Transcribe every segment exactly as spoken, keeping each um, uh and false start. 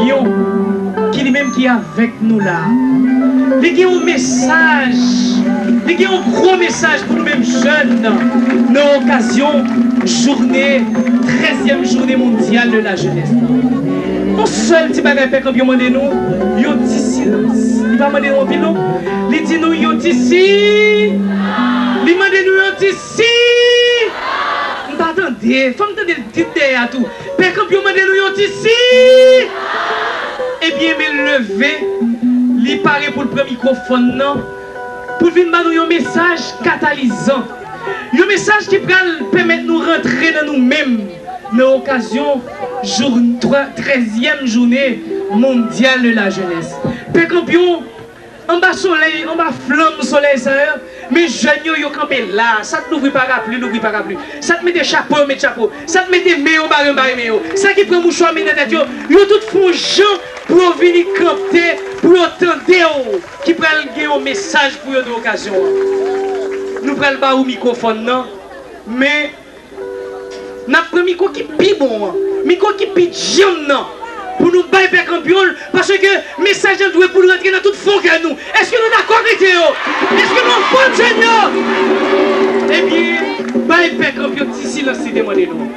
Yon ki li menm ki avèk nou la. Li gen yon mesaj, li gen yon gwo mesaj pou nou menm jèn nan okazyon jounen, trèzyèm jounen mondyal de la jenès. Yon sèl ti bagay Pè Kanpyon mande nou, yon ti silans. Li pa mande nou anpil non. Li di nou yon ti si. Li mande nou yon ti si. M pa tande. Fò m tande l di dèyè a tou. Pè Kanpyon mande nou yon ti si. Ebyen, men l leve. Li pare pou l pran mikwofòn nan. Pou l vin ban nou yon mesaj katalizan. Yon mesaj ki pral pèmèt nou rantre nan nou menm. Nan okazyon jou, trèzyèm jounen mondyal de la jenès. Pè Kanpyon, anba solèy, anba flanm solèy sa a, men jèn yo, yo kanpe la. Sa k louvri parapli, louvri parapli. Sa k mete chapo, yo met chapo. Sa k mete men yo bare, bare men yo. Sa ki pran mouchwa, met nan tèt yo. Yo tout fè yon jan pou yo vini kanpe, pou yo tande w, ki pral gen yon mesaj pou yo nan okazyon an. Nou pral ba ou mikwofòn nan, men N ap pran mikwo ki pi bon an, mikwo ki pi djanm nan, pou nou bay Pè Kanpyon l, paske mesaj lan dwe pou l rantre nan tout fon kè nou. Èske nou dakò, kretyen yo? Èske nou anfòm, jèn yo? Ebyen, bay Pè Kanpyon ti silans li te mande nou an.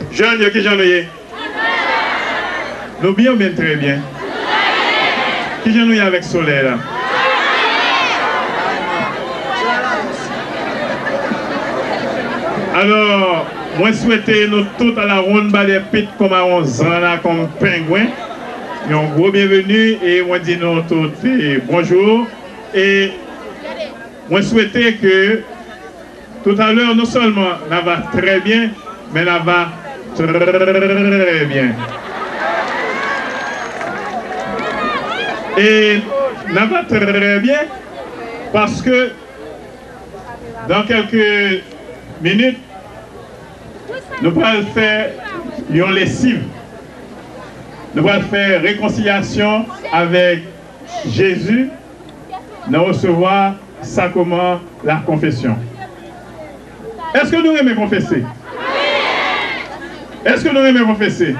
Jèn yo, kijan nou ye? Nou byen oubyen trè byen? Kijan nou ye avèk solèy la? Alò, mwen swete nou tout a la wonn ba dè pit kòm a yon zan la kòm pengwen. Yon gwo byenveni e mwen di nou tout, eh, bonjou. E mwen swete ke Toutalè, non sèlman n a va trè byen, men n a va trè byen. E n a va trè byen paske dan kèlke minit, nou pral fè yon lesiv. Nou pral fè rekonsilyasyon avèk Jezi nan resevwa sakreman lakonfesyon. Èske nou renmen konfese? Èske nou renmen konfese?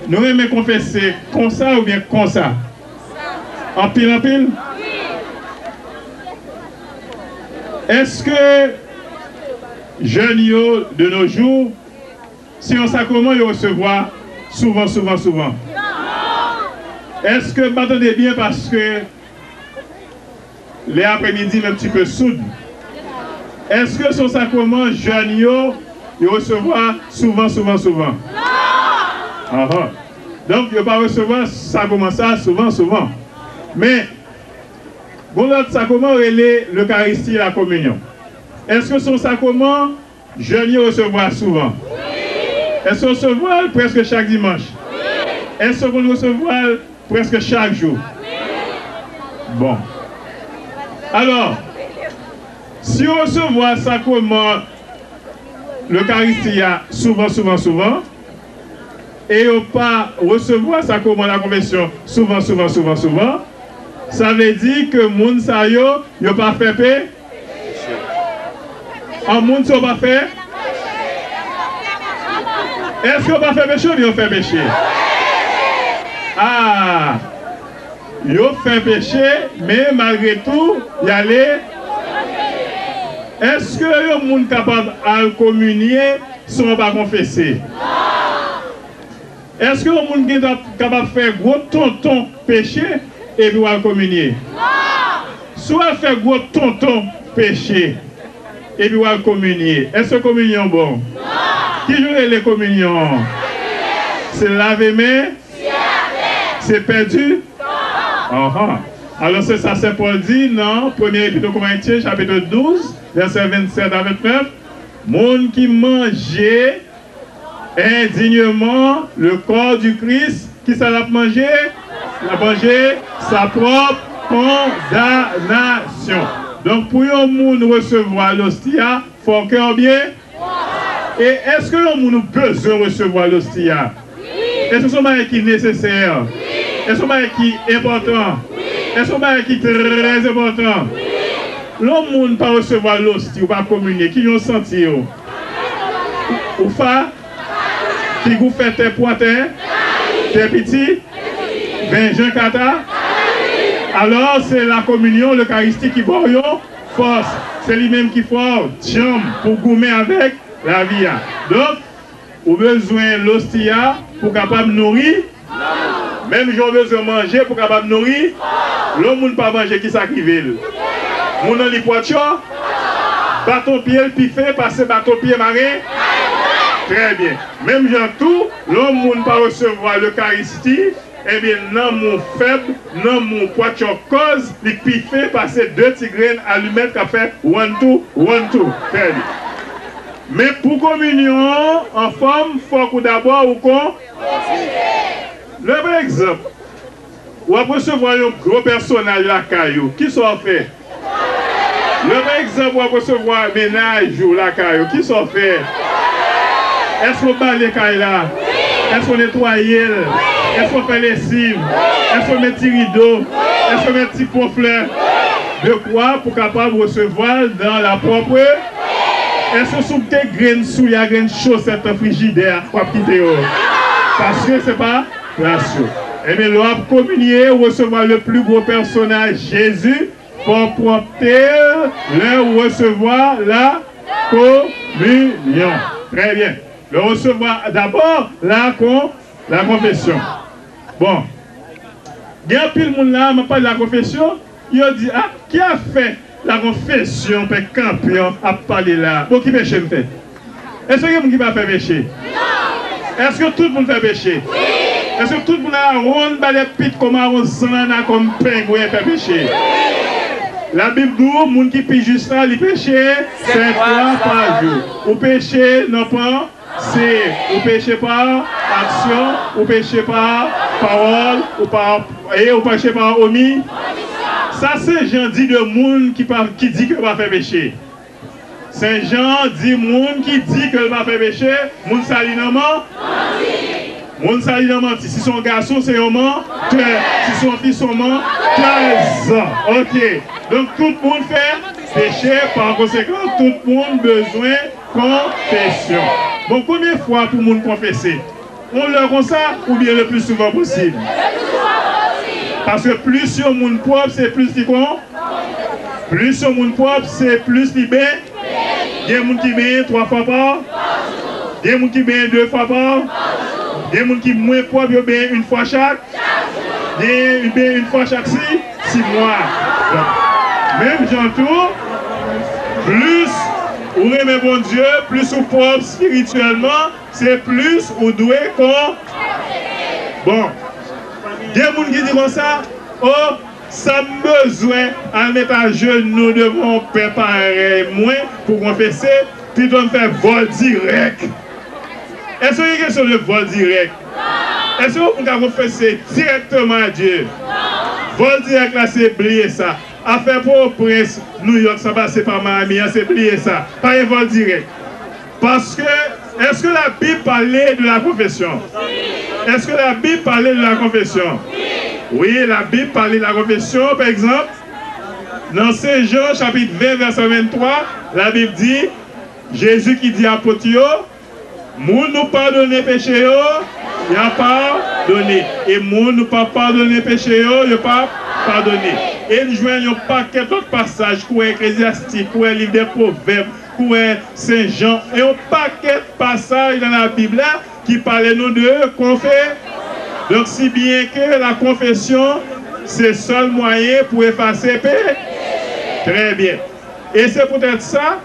Nou renmen konfese konsa oubyen konsa? Anpil, anpil? Èske jèn yo de nos jours, se yon sakreman yo resevwa souvan, souvan, souvan? Èske m pa tande byen paske lè aprèmidi m un petit peu soud? Èske se yon sakreman jèn yo, yo resevwa souvan, souvan, souvan? Ahan. Donk, yo pa resevwa sakreman sa souvan, souvan. Men, gon lòt sakreman rele lekaristi, lakominyon. Èske se yon sakreman jèn yo resevwa souvan? Èske yo resevwa l prèske chak dimanch? Èske yo konn resevwa l prèske chak jou? Bon. Alò, si yo resevwa sakreman lekaristi a souvan, souvan, souvan, e yo pa resevwa sakreman lakonfesyon souvan, souvan, souvan, souvan, sa vle di ke moun sa yo, yo pa fè pe-, An moun sa yo pa fè? Èske yo pa fè peche oubyen yo fè peche? A! Yo fè peche, men malgre tou, y ale. Èske yon moun kapab al kominye san w pa konfese? Èske yon moun gen dwa kapab fè gwo tonton peche epi w al kominye? Si w al fè gwo tonton peche epi w al kominye, èske kominyon bon? Ki jan yo rele kominyon an? Se lave men? Se pèdi? Anhan. Alò, se sa Sen Pòl di nan premye epit o Korentyen, chapit douz, vèsè vennsèt a vennèf. Moun ki manje endignement le corps du Christ, kisa l ap manje? L ap manje sa pwòp kondanasyon. Donk, pou yon moun resevwa losti a, fò w kè w byen. E èske yon moun ou bezwen resevwa losti a? Èske se yon bagay ki nesesè? Èske se yon bagay ki enpòtan? Èske se yon bagay ki trè enpòtan? Lè yon moun pa resevwa losti, ou pa kominye, ki jan w santi w? Ou fa? Figi w fè tè pou atè? Tè piti? Venjan kata? Alò, se lakominyon, lekaristi ki ba w yon fòs. Se li menm ki fè w djanm pou w goumen avèk lavi a. Donk, ou bezwen losti a pou w kapab nouri. Menm jan w bezwen manje pou w kapab nouri. Lè yon moun pa manje, kisa k rive l? Moun nan li pwatchò? Baton pye l pi fen pase baton pye maren? Trè byen. Menm jan tou, lè yon moun pa resevwa lekaristi, ebyen, nanm ou fèb, nanm ou pwatchò, kòz li pi fen pase de ti grenn alimèt k ap fè one two, one two. Trè byen. Men pou kominyon an anfòm, fòk ou dabò ou kon. Lè, pa egzanp, w ap resevwa yon gwo pèsonaj lakay ou, kisa w fè? Lè, pa egzanp, w ap resevwa mennaj ou lakay ou, kisa w fè? Èske w bale kay la? Èske w netwaye l? Èske w fè lesiv? Èske w met ti rido? Èske w met ti po flè? Dekwa pou w kapab resevwa l dans la propre. Èske si w te grenn soulye a, grenn chosèt nan frijidè a, w ap kite yo? Paske se pa plas yo. Ebyen, lè w ap kominye, ou resevwa le pli gwo pèsonaj, Jezi, fò w pwòpte l lè ou resevwa lakominyon. Trè byen. Lè w resevwa dabò lakon-, lakonfesyon. Bon. Gen anpil moun la, m ap pale lakonfesyon, yo di, a, ki afè lakonfesyon, pè Kanpyon ap pale la? Bon, ki peche m fè? Èske gen moun ki pa fè peche? Èske tout moun fè peche? Èske tout moun a wonn balè pit kòm awon zannanna kòm pengwen fè peche? Labib di w, moun ki pi jis la, li peche sèt fwa pa jou. Ou peche nan pan- Se, ou peche pa aksyon, ou peche pa pawòl, ou pa, e ou peche pa omi. Sa Sen Jan di de moun ki pa, ki di ke yo pa fè peche. Sen Jan di moun ki di ke l pa fè peche, moun sa li nan man-, moun sa li nan manti. Si se yon gason, se yon mantè. Si se yon fi, se yon mantèz. Ok. Donk, tout moun fè peche, pa konsekan, tout moun bezwen konfesyon. Bon, konbyen fwa pou moun konfese? Yon lè konsa, oubyen le pli souvan posib? Paske plis yon moun pwòp, se plis li kon-, plis yon moun pwòp, se plis li ben-, gen moun ki benyen twa fwa pa, gen moun ki benyen de fwa pa, gen moun ki mwen pwòp, yo benyen yon fwa chak, Gen, ben, yon fwa chak si, sis mwa. Donk, menm jan tou, plis ou renmen Bondye, plis ou pwòp espirityèlman, se plis ou dwe kon-, bon, gen moun ki di konsa, o, sa m bezwen al met ajenou devan yon pè parèy mwen pou konfese, pito m fè vòl dirèk. Èske gen kesyon de vòl dirèk? Èske yon moun ka konfese dirèkteman a Dye? Vòl dirèk la, se bliye sa. Afè Pòtoprens, Nouyòk, san pase pa Miami an, se bliye sa. Pa gen vòl dirèk. Paske, èske Labib pale de la confession? Èske Labib pale de la confession? Wi, Labib pale de la confession. Pa egzanp, nan Sen Jan, chapit ven, vèsè venntwa, Labib di, Jezi ki di apot yo, moun nou padone peche yo, y a padone. E moun nou pa padone peche yo, yo pa padone. E n jwenn yon pakèt lòt pasaj, kou wè Eklezyastik, kou wè liv dè Pwovèb, kou wè Sen Jan, e yon pakèt pasaj nan Labib la ki pale nou de konfe-, donk, si byen ke la konfesyon, se sèl mwayen pou efase pe-, trè byen. E se poutèt sa,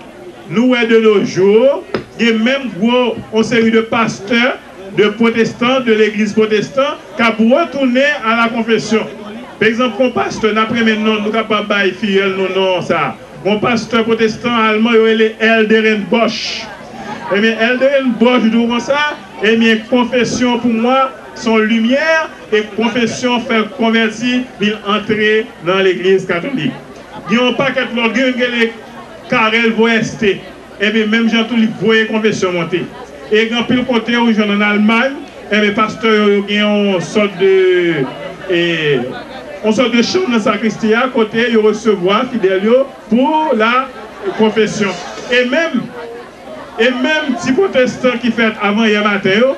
nou wè de nos jours, gen menm gwo, yon seri de pastè, de pwotestan, de legliz pwotestan, k ap retounen a la konfesyon. Pa egzanp, yon pastè, n ap renmen non, nou kapab bay fiyèl nou non sa. Yon pastè pwotestan alman, yo rele Elderenbosch. Ebyen, Elderenbosch di w konsa, ebyen, konfesyon pou mwen, se yon limyè, e konfesyon fè l konvèti, li antre nan legliz katolik. Gen yon pakèt lòt, gen youn ki rele Karel Voeste. Ebyen, menm jan tou, li voye konfesyon monte. E gen anpil kote ou jwenn ann Almay, ebyen, pastè yo, yo gen yon sòt de, e, yon sòt de chanm nan sakristi a kote yo resevwa fidèl yo pou la konfesyon. E menm, e menm ti pwotestan ki fèt avan yè maten yo,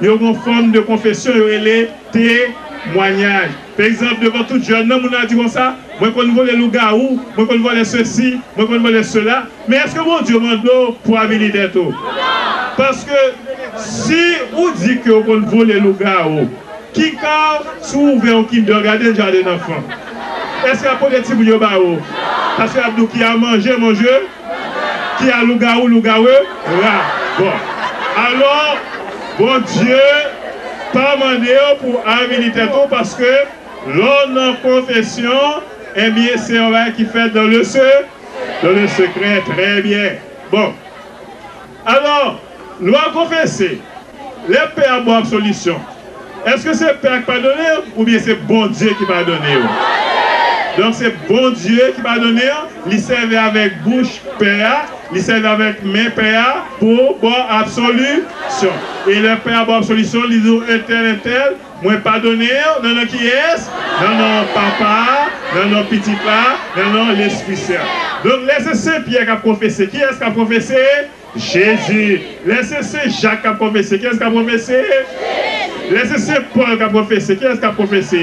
yo gen yon fòm de konfesyon yo rele temwayaj. Pa egzanp, devan tout jèn nan, moun nan di konsa, mwen konn vole lougawou, mwen konn vòlè sesi, mwen konn vòlè sela. Men èske Bondye mande w pou avili tèt ou? Paske si ou di ke w konn vole lougawou, ki ka si w ouvè yon kindergarten, jaden anfan? Èske y ap pote timoun yo ba ou? Paske y ap di w ki a manje, manje, ki a lougawou, lougawe, ra. Bon. Alò, Bondye pa mande w pou avili tèt ou paske lè w nan konfesyon, ebyen, se yon bagay ki fèt dans le se-, dans le secret. Trè byen. Bon. Alò, lè w al konfese, lè pè a ba w absolisyon, èske se pè a k padone w oubyen se Bondye ki padone w? Donk, se Bondye ki padone w, li sèvi avèk bouch pè a, li sèvi avèk men pè a pou ba w absolisyon. E lè pè a ba w absolisyon, li di w, entèl, entèl, mwen padone w, nan non kiyès? Nan non Papa a, nan non Pitit la, nan non Lespri Sen. Donk, lè se Sen Pyè k ap konfese, kiyès k ap konfese? Jezi. Lè se Sen Jak k ap konfese, kiyès k ap konfese? Lè se Sen Pòl k ap konfese, kiyès k ap konfese?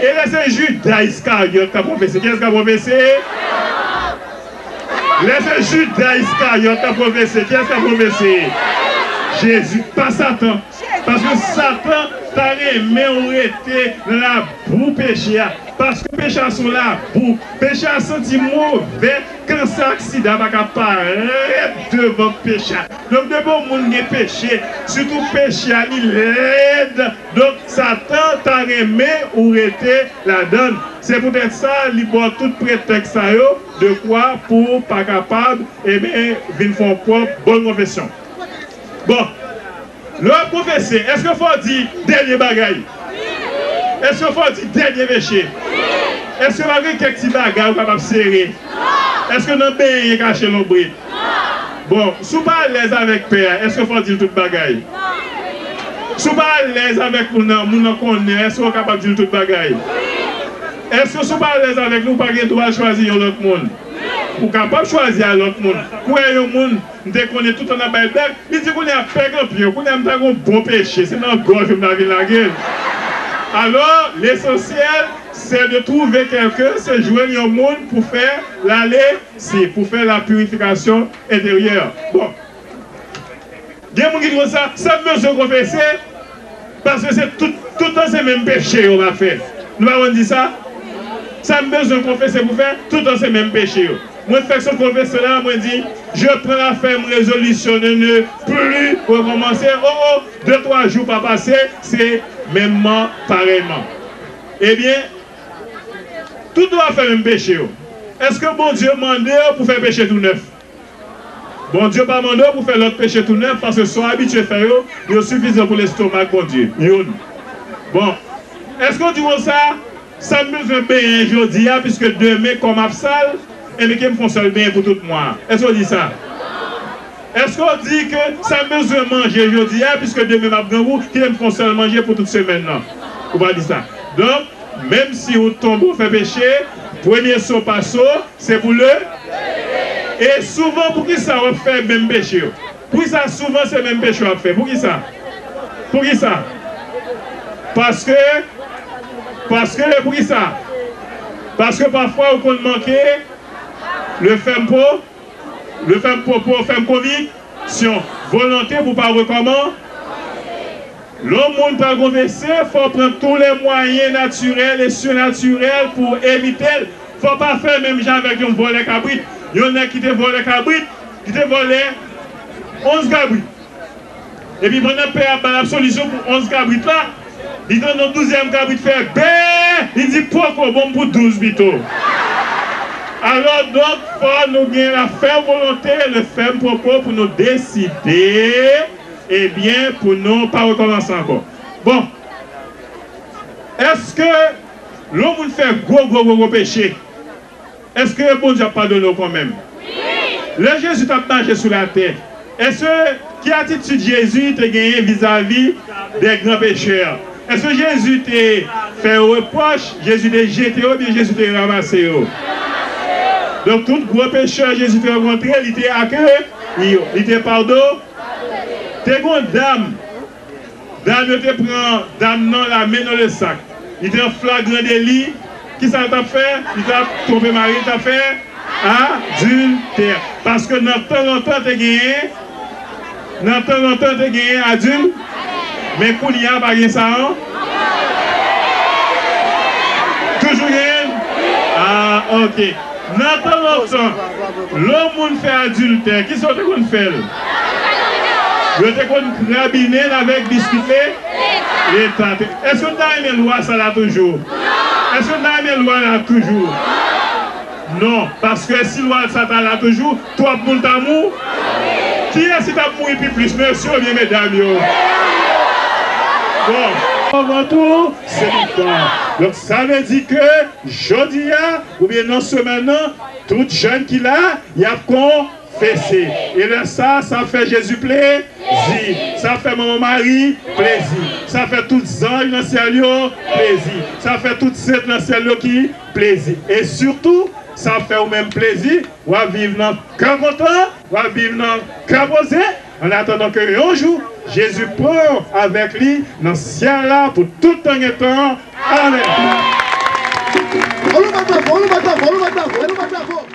E lè se Jida Iskaryòt k ap konfese, kiyès k ap konfese? Lè se Jida Iskaryòt k ap konfese, kiyès k ap konfese? Jezi, pa Satan. Paske Satan ta renmen ou rete nan labou peche a. Paske peche a se yon labou. Peche a santi movè, kansè ak sida pa ka parèt devan peche a. Donk, depi yon moun gen peche, sitou peche a li lèd, donk Satan ta renmen ou rete ladan l. Se poutèt sa, li ba w tout pretèks sa yo, dekwa pou w pa kapab, ebyen, vin fè yon pwòp bòn konfesyon. Bon, lè w ap konfese, èske fò w di dènye bagay? Èske fò w di dènye peche? Èske pa gen kèk ti bagay ou kapab sere? Èske nan benyen kache lonbrit? Bon, si w pa alèz avèk pè a, èske fò w di l tout bagay? Si w pa alèz avèk moun nan, moun nan konnen, èske w kapab di l tout bagay? Èske si w pa alèz avèk li, ou pa gen dwa chwazi yon lòt moun? Ou kapab chwazi a lòt moun. Kwè yon moun, m te konnen tout tan n ap bay blag, li di kounye a pè kanpye, kounye a m ta gen yon bon peche, se nan gòj ou m ta vin lage l. Alò, lesansyèl, se de twouve kèlken, se jwenn yon moun pou fè lalesi, pou fè la purification intérieure. Bon. Gen moun ki di konsa, sa m bezwen konfese, paske se tout, tout tan se menm peche yo m ap fè. Nou pa konn di sa? Sa m bezwen konfese pou fè, tout tan se menm peche yo. Mwen fèk sot konfese la, mwen di, je prends la ferme résolution de ne plus recommencer. Oh, oh, de twa jou pa pase, se menmman, parèyman. Ebyen, tout nou ap fè menm peche yo. Èske Bondye mande w pou fè peche tou nèf? Bondye pa mande w pou fè lòt peche tou nèf, paske sa w abitye fè yo, yo sifizan pou lestomak Bondye. Youn. Bon, èske w di konsa, sa m bezwen benyen jodi a, piske demen kò m ap sal, enben ke m fè yon sèl benyen pou tout mwa a? Èske w di sa? Èske w di ke sa m bezwen manje jodi a, piske demen m ap grangou, kite m fè yon sèl manje pou tout semèn nan? Ou pa di sa. Donk, menm si ou tonbe, ou fè peche, premye so pa so, se pou le. E souvan, poukisa w ap fè menm peche yo? Poukisa souvan se menm peche w ap fè? Poukisa? Poukisa? Paske, paske, poukisa? Paske pafwa ou konn manke le fèm po, le fèm popo, fèm konviksyon, volonte pou pa rekòman. Lè yon moun pral konfese, fò w pran tous les moyens naturels et surnaturels pou evite l. Fò w pa fè menm jan avèk yon vòlè kabrit. Yon nèg ki te vòlè kabrit, ki te vòlè onz kabrit. Epi pandan pè a ap ba l absolisyon pou onz kabrit la, li tande yon douzyèm kabrit fè bè, li di, poko, bon, m pou douz pito. Alò, donk, fò nou gen la fèm volonte, le fèm popo pou nou deside, ebyen, pou nou pa rekòmanse ankò. Bon, èske lè yon moun fè gwo, gwo, gwo, gwo peche, èske Bondye ap padone w kanmenm? Lè Jezi t ap mache sou latè, èske, ki atitid Jezi te genyen vizavi des grands pécheurs? Èske Jezi te fè yo repwòch? Jezi te jete yo oubyen Jezi te ranmase yo? Donk, tout gwo pechè Jezi te rankontre, li te akeyi yo, li te padone. Te gen yon dam, dam yo te pran dam nan, la men nan le sak. Li te an flagran deli. Kisa l t ap fè? Li t ap twonpe mari, li t ap fè adiltè. Paske nan tan lontan te genyen, nan tan lontan te genyen adil, men kounye a pa gen sa an. Toujou genyen? Ah, ok. Nan tan lontan, lè yon moun fè adiltè, kisa yo te konn fè l? Yo te konn krabinen l avèk biskit le, leta. Èske nou ta renmen lwa sa la toujou? Èske nou ta renmen lwa la toujou? Non, paske si lwa sa ta la toujou, twòp moun ta mou. Kiyès ki t ap mouri pi plis, mesye oubyen medam yo? Bon, avan tou, se viktwa. Donk, sa vle di ke jodi a, oubyen nan semèn nan, tout jèn ki la, y ap konfese. E lè sa, sa fè Jezi plezi. Sa fè Manman Mari plezi. Sa fè tout zanj nan syèl yo plezi. Sa fè tout sent nan syèl yo ki plezi. E sitou, sa fè ou menm plezi. W ap viv nan kè kontan, w ap viv nan kè poze. An atandan ke yon jou, Jezi pran w avèk li nan syèl la pou tout tan gen tan. Amèn. On nous bat bravo, on nous bat bravo, on nous bat bravo, on nous bat bravo.